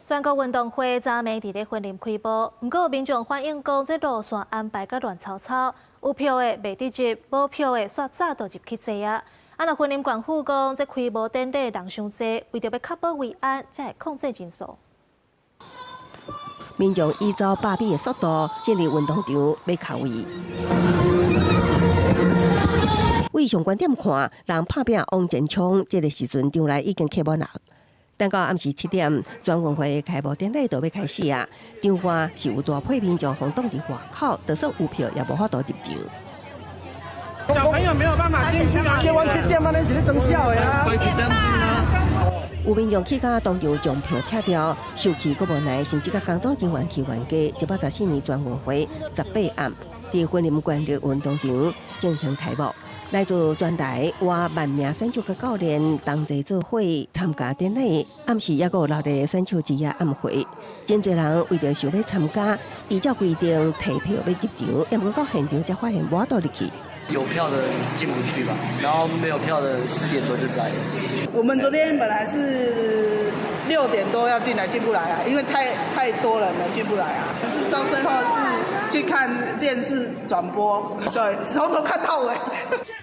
全國運動會昨暝佇咧雲林開幕，毋過民眾反映講，這路線安排甲亂糟糟，有票的袂得入，無票的煞早就入去坐啊。啊，若雲林縣府講，這開幕典禮人傷濟，為著欲確保維安，才會控制人數。民眾依照百米的速度進入運動場欲卡位。對上懸點看，人拍拚往前衝，這个時陣場內已經客滿人。等到暗時7點，全運會開幕典禮就欲開始啊！場外是有大批民眾予擋佇外口，就算有票也無法度入場。小朋友沒有辦法進去啊！叫阮7點啊，恁是咧裝痟的啊？有民眾去到當場將票拆掉，受氣閣無奈，甚至共工作人員去冤家。114年全運會18暗，佇雲林縣立運動場進行開幕。來自全台逾萬名選手佮教練同齊做伙參加典禮，暗時猶閣有留咧選手之夜暗會。真濟人為著想欲參加，依照規定提票欲入場，毋過到現場才發現無法度入去。有票的進不去吧，然後沒有票的4點多就來了。我們昨天本來是6點多要進來，進不來啊，因為太多人了，進不來啊。可是到最後是去看電視轉播，對，從頭看到尾。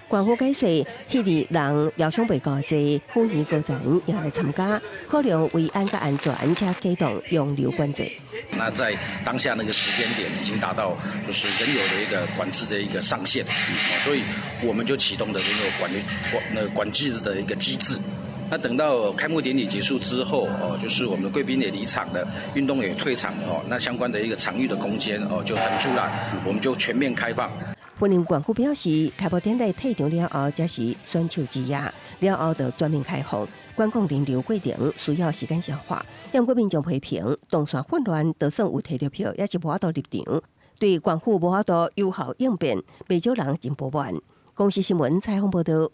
縣府解釋，彼日人料想袂夠濟，府縣高層也來參加，考量維安佮安全，才啟動容流管制。那在當下那個時間點已經達到就是人流的一個管制的一個上限，所以我們就啟動了人流管理管那管制的一個機制。那等到開幕典禮結束之後，哦，就是我們的貴賓也離場了，運動員也退場了，哦，那相關的一個場域的空間，哦，就騰出來，我們就全面開放。雲林縣府表示，開幕典禮退場了後，才是選手之夜，了後就全面開放，管控人流過程需要時間消化。毋過民眾批評，動線混亂，就算有提著票，也是無法度入場。對縣府無法度有效應變，袂少人真不滿。公視新聞採訪報導。